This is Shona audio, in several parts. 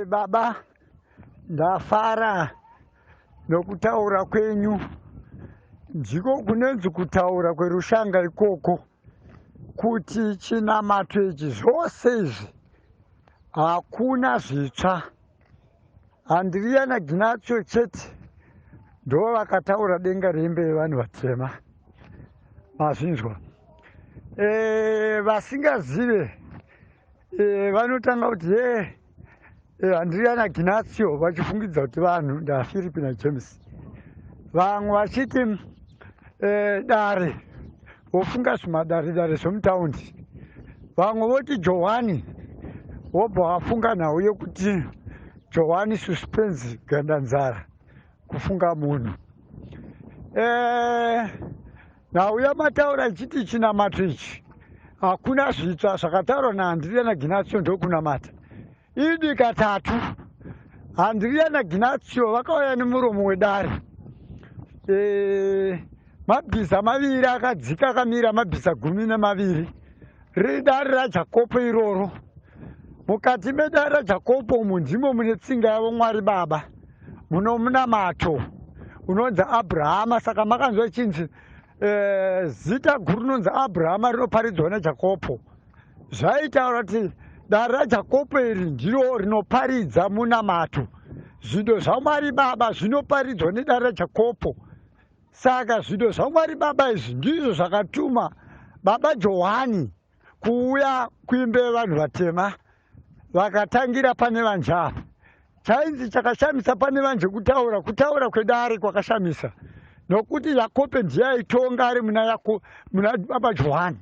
Baba, ndafara nokutaura kwenyu. Ndiko kunonzi kutaura kwerushanga ikoko, kuti chinamato ichi, zvose izvi hakuna zvitsva. Andiriya naGinatio chete ndo vakataura denga rembe yevanhu vatema. Mazvinzwa? Vasingazive vanotanga kuti ye Andiriya naGinatio, vachifungidza kuti vanhu ndaFiripi naJames. Vamwe vachiti dare, vofunga zvimadare dare zvomutaundi. Vamwe voti Johani, wobva wafunga nhau yekuti Johani Suspense Gandanzara, kufunga munhu. Nhau yamataura ichiti chinamato ichi hakuna zvitsva, zvakataurwa naAndiriya naGinatio ndokunamata. Idi katatu, Andiriya naGinatio vakauya nemuromo wedare. Mabhiza maviri akadzika akamira, mabhiza 12, riri dare raJakopo iroro. Mukati medare raJakopo umu ndimo mune tsinga yavo Mwari Baba, muno munamato unonzi Abrahama. Saka makanzwa ichinzi zita guru rinonzi Abrahama rinoparidzwa naJakopo. Zvaitaura kuti dare raJakopo iri ndiro rinoparidza munamato. Zvido zvaMwari Baba zvinoparidzwa nedare raJakopo. Saka zvido zvaMwari Baba izvi ndizvo zvakatuma Baba Johani kuuya kuimba yevanhu vatema, vakatangira pane vanjava. Chainzi chakashamisa pane vanje kutaura kwedare kwakashamisa, nokuti Yakope ndiye aitonga ari muna Baba Johani.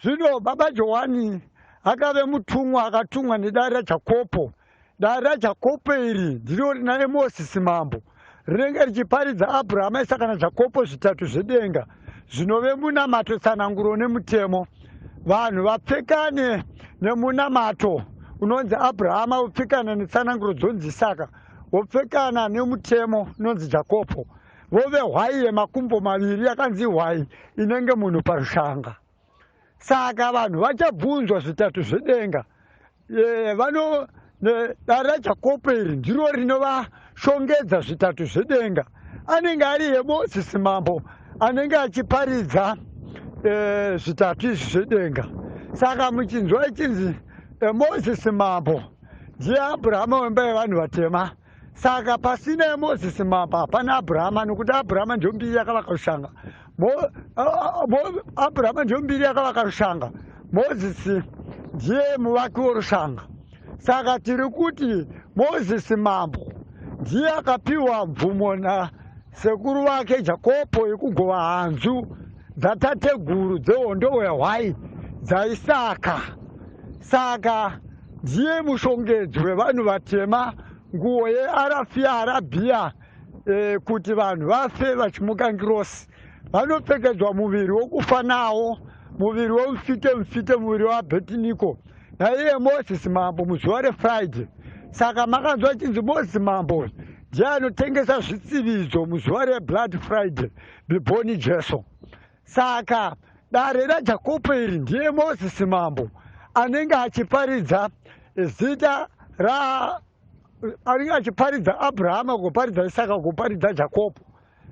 Zvino Baba Johani akave mutumwa akatumwa nedare raJakopo. Dare raJakopo iri ndiro rina Emosisi mambo, rinenge richiparidza Abrahama, Isaka naJakopo, zvitatu zvedenga zvinove munamato, tsananguro nemutemo. Vanhu vapfekane nemunamato unonzi Abrahama, vopfekana netsananguro dzonzi Isaka, vopfekana nemutemo unonzi Jakopo, vove hwai yemakumbo maviri, yakanzi hwai inenge munhu parushanga. Saka vanhu vachabvunzwa zvitatu zvedenga. Vano dare raJakopo iri ndiro rinovashongedza zvitatu zvedenga. Anenge ari yeMozisi mambo anenge achiparidza zvitatu izvi zvedenga. Saka muchinzwa ichinzi Mozisi mambo ndiye Abrahama wemba yevanhu vatema. Saka pasina yeMozisi mambo hapana Abrahama, nokuti Abrahama ndiyo mbiri yakavaka rushanga. Abrahama ndiyo mbiri yakavaka rushanga, Mozisi ndiye muvaki worushanga. Saka tiri kuti Mozisi mambo ndiye akapiwa mvumo nasekuru vake Jakopo yekugova hanzu dzatateguru dzehondo hwehwai dzaIsaka. Saka ndiye mushongedzi wevanhu vatema, nguo yeArafia Arabhia, kuti vanhu vafe vachimuka ngirosi. Vanopfekedzwa muviri wokufa nawo, muviri wemufite mufite, muviri waAbednego naiye Mozisi mambo muzuva reFriday. Saka makanzwa chinzi Mozisi mambo ndiye anotengesa zvitsividzo muzuva reBlood Friday, biboni Jesu. Saka dare raJakopo iri ndiye Mozisi mambo anenge achiparidza zita ra anenge achiparidza Abrahama, kuparidza Isaka, kuparidza Jakopo.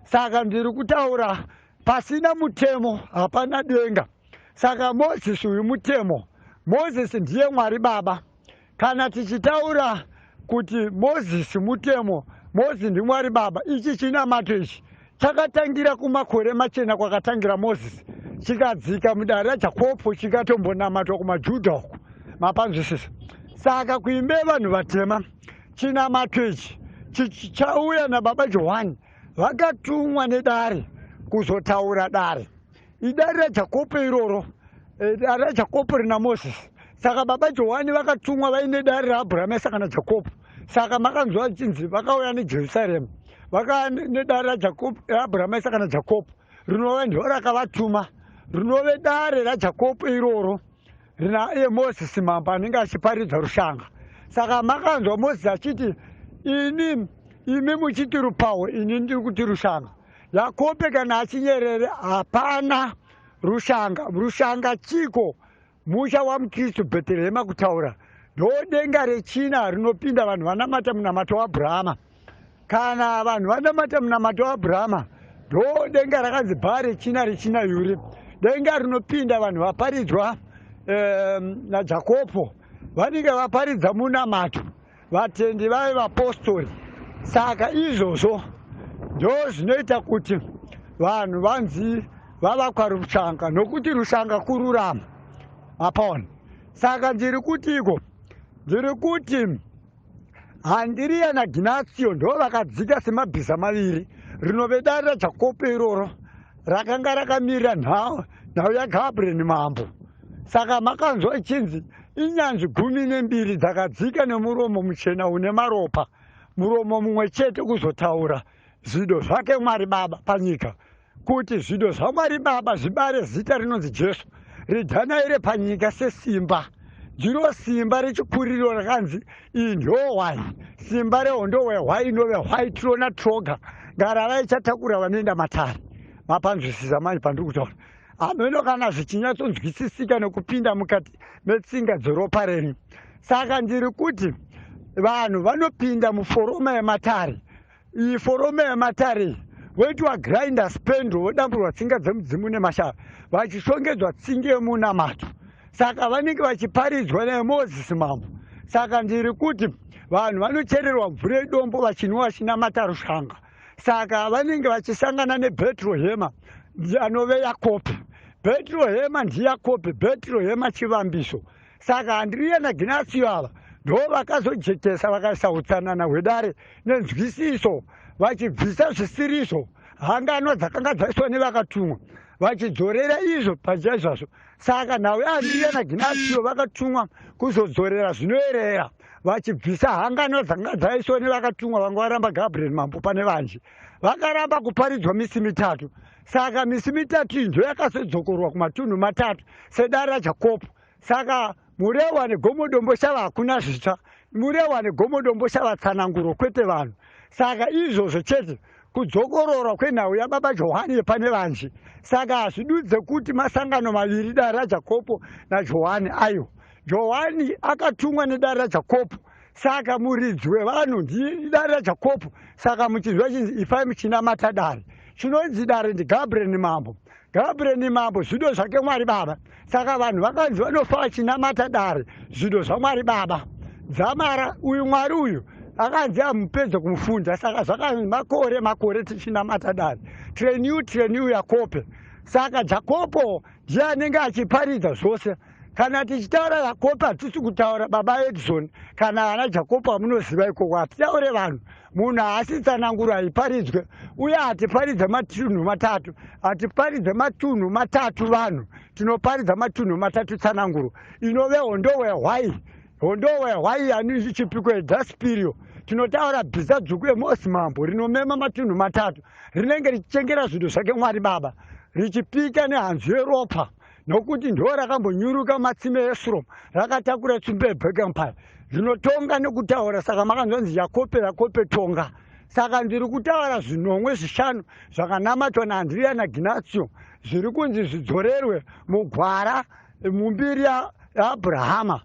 Saka ndiri kutaura pasina mutemo hapana denga. Saka Mozisi uyu mutemo, Mozisi ndiye Mwari Baba. Kana tichitaura kuti Mozisi mutemo, Mozisi ndiMwari Baba, ichi chinamato ichi chakatangira kumakore machena kwakatangira Mozisi, chikadzika mudare raJakopo, chikatombonamatwa kumaJudha uku. Mapanzwisisa? Saka kuimbe vanhu vatema, chinamato ichi chichauya naBaba Johani, vakatumwa nedare kuzotaura dare. Idare raJakopo iroro, dare raJakopo rina Mozisi. Saka Baba Johani vakatumwa vaine dare raAbrahama, Isaka naJakopo. Saka makanzwa chinzi vakauya neJerusarema, vakauya nedare raAbrahama, Isaka naJakopo, rinova ndiro rakavatuma, rinove dare raJakopo iroro rina iye Mozisi mambo anenge achiparidza rushanga. Saka makanzwa Mozisi achiti, ini imi muchiti rupawo, ini ndiri kuti rushanga. Yakope kana achinyerere hapana rushanga. Rushanga chiko? Musha waMukristu Bheterehema kutaura. Ndo denga rechina rinopinda vanhu vanamata munamato waAbhurahama. Kana vanhu vanamata munamato waAbhurahama, ndo denga rakanzi bhaa rechina rechina yuri. Denga rinopinda vanhu vaparidzwa naJakopo, vanenge vaparidza munamato, vatendi vave vapostori. Saka izvozvo ndo zvinoita kuti vanhu vanzi vavakwa rushanga, nokuti rushanga kururama. Mapaona? Saka ndiri kutiko, ndiri kuti Handiriya naGinatio ndo vakadzika semabhiza maviri, rinove dare raJakopo iroro rakanga rakamirira nhau yaGabriel mambo. Saka makanzwa ichinzi inyanzvi 12 dzakadzika nemuromo muchena une maropa, muromo mumwe chete kuzotaura zvido zvake Mwari Baba panyika, kuti zvido zvaMwari Baba zvibare zita rinonzi Jesu, ridhanaire panyika sesimba. Ndiro simba rechikuriro rakanzi iyi ndohwai, simba rehondo hwehwai inove hwai tirona troga, ngarava ichatakura vanoenda matare. Mapanzwisisa manje pandiri kutaura? Hameno kana zvichinyatsonzwisisika nekupinda mukati metsinga dzeropa renyu. Saka ndiri kuti vanhu vanopinda muforoma yematare. Iyi foroma yematare voitwa grinder spendo, vodamburwa tsinga dzemudzimu nemashava, vachishongedzwa tsinge yemunamato. Saka vanenge vachiparidzwa naMozisi mambo. Saka ndiri kuti vanhu vanochererwa mvura yedombo vachinwa vachinamata rushanga. Saka vanenge vachisangana neBhetrehema anove Yakobe. Bhetrehema ndiYakobe, Bhetrehema chivambiso. Saka Andriya naGinasio ava ndo vakazojekesa, vakaisa utsanana hwedare nenzwisiso, vachibvisa zvisirizvo, hanganwa dzakanga dzaiswa nevakatumwa, vachidzorera izvo pachaizvazvo. Saka nhau yaAndriya naGinasio vakatumwa kuzodzorera zvinoerera, vachibvisa hanganwa dzakanga dzaiswa nevakatumwa vanga varamba Gabriel mambo pane vanji. Vakaramba kuparidzwa misi mitatu. Saka misi mitatu iyi ndoyakazodzokorwa kumatunhu matatu sedare raJakobo. Saka Murewa negomo Domboshava hakuna zvitsva. Murewa negomo Domboshava tsananguro kwete vanhu. Saka izvozvo chete kudzokororwa kwenhau yababa Johani yepane vanji. Saka hazvidudze kuti masangano maviri, dare raJakobo naJohani. Aiwa, Johani akatumwa nedare raJakobo. Saka muridzi wevanhu ndidare raJakobo. Saka muchinzwa chinzi ifai muchinamata dare, chinonzi dare ndiGabriel mambo. Gabriel mambo zvido zvake Mwari Baba. Saka vanhu vakanzi vanofa vachinamata dare, zvido zvaMwari Baba. Dzamara uyu Mwari uyu akanzi amupedze kumufunda. Saka zvakanzi makore makore tichinamata dare, treniu treniu Yakope. Saka Jakobo ndiye anenge achiparidza zvose. Kana tichitaura Yakope hatisi kutaura baba Edison kana ana Jakopo amunoziva ikoko. Hatitaure vanhu, munhu haasi tsananguro, haiparidzwe. Uye hatiparidze matunhu matatu, hatiparidze matunhu matatu vanhu, tinoparidza matunhu matatu tsananguro inove hondo hwehwai, hondo hwehwai yani chipiko yedaspirio. Tinotaura bhiza dzvuku yemosi mambo rinomema matunhu matatu, rinenge richichengera zvinhu zvake Mwari Baba, richipika nehanzu yeropa, nokuti ndo rakambonyuruka matsime eSrom, rakatakura tsumbe yeBhekampire, rinotonga nekutaura. Saka makanzwanzi Yakope, Yakope tonga. Saka ndiri kutaura zvinomwe zvishanu zvakanamatwa naAndriya naGinatio zviri kunzi zvidzorerwe mugwara mumbiri yaAbhurahama,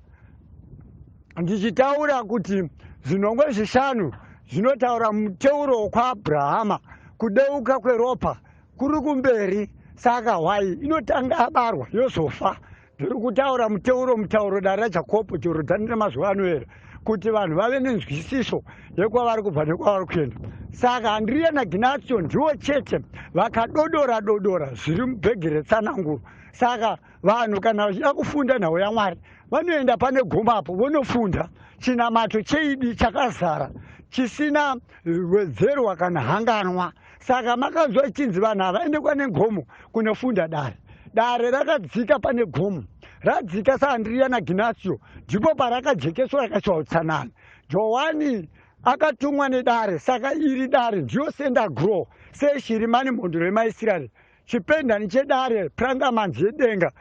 ndichitaura kuti zvinomwe zvishanu zvinotaura muteuro wokwaAbhurahama, kudeuka kweropa kuri kumberi. Saka hwai inotanga abarwa yozofa. Ndiri kutaura muteuro, mutauro dare raJakobo, Jorodhani remazuva anoera, kuti vanhu vave nenzwisiso yekwavari kubva nekwavari kuenda. Saka Andriya naGinatio ndiwo chete vakadodora dodora zviri mubhegi retsananguro. Saka vanhu kana vachida kufunda nhau yaMwari vanoenda pane gomapo vonofunda chinamato cheidi chakazara chisina wedzerwa kana hanganwa. Saka makanzwa ichinzi vanhu havaende kwane gomo kunofunda dare. Dare rakadzika pane gomo, radzika saAndriya naGinatio, ndipo parakajekeswa rakaiswa utsanana. Johani akatumwa nedare. Saka iri dare ndiyo senda grow seshirimani mhondoro yemaIsraeri, chipendani chedare, prangamanzi yedenga.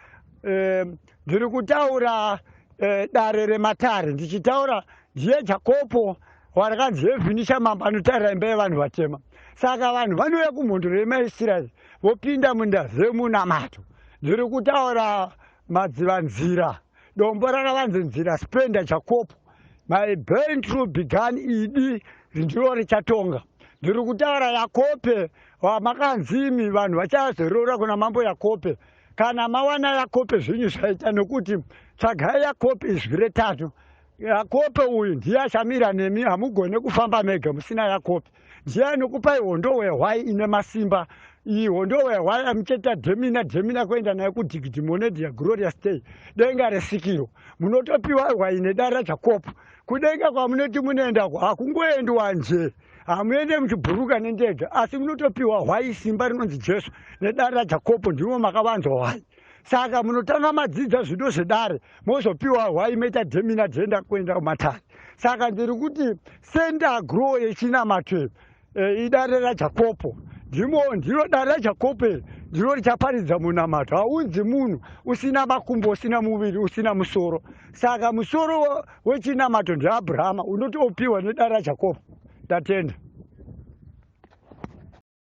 Ndiri kutaura dare rematare, ndichitaura ndiye Jakopo warakanzi yevhinisha mambo anotarira imba yevanhu vatema. Saka vanhu vanouya kumhondoro yemaIsraeri vopinda munda zemunamato. Ndiri kutaura madzivanzira. Dombo rakavanza nzira, Spenda Jacob. My brain true began idi ndiro richatonga. Ndiri kutaura Yakope wamakanzimi, vanhu vachazorora kuna mambo Yakope. Kana mawana Yakope zvinyu zvaita, nokuti tsvagai Yakope izwi retatu. Yakope uyu ndiye achamira nemi, hamugone kufamba mega musina Yakope. Ndiye anokupai hondo hwehwai ine masimba. Iyi hondo hwehwai amuchaita dhemina dhemina kuenda nayo kudhigidhimonedia glorious day, denga resikiro. Munotopiwa hwai nedare raJakopo. Kudenga kwamunoti munoendako hakungoendwa nje, hamuende muchibhuruka nendege, asi munotopiwa hwai, simba rinonzi Jesu nedare raJakopo. Ndimo makavanzwa hwai. Saka munotanga madzidza zvido zvedare, mozopiwa hwai, moita dhemina dhenda kuenda kumatare. Saka ndiri kuti center grow yechinamato idare raJakopo. Ndimo ndiro dare raJakopo iri, ndiro richaparidza munamato. Haunzi munhu usina makumbo, usina muviri, usina musoro. Saka musoro wechinamato ndeAbrahama, unotopiwa nedare raJakopo. Ndatenda.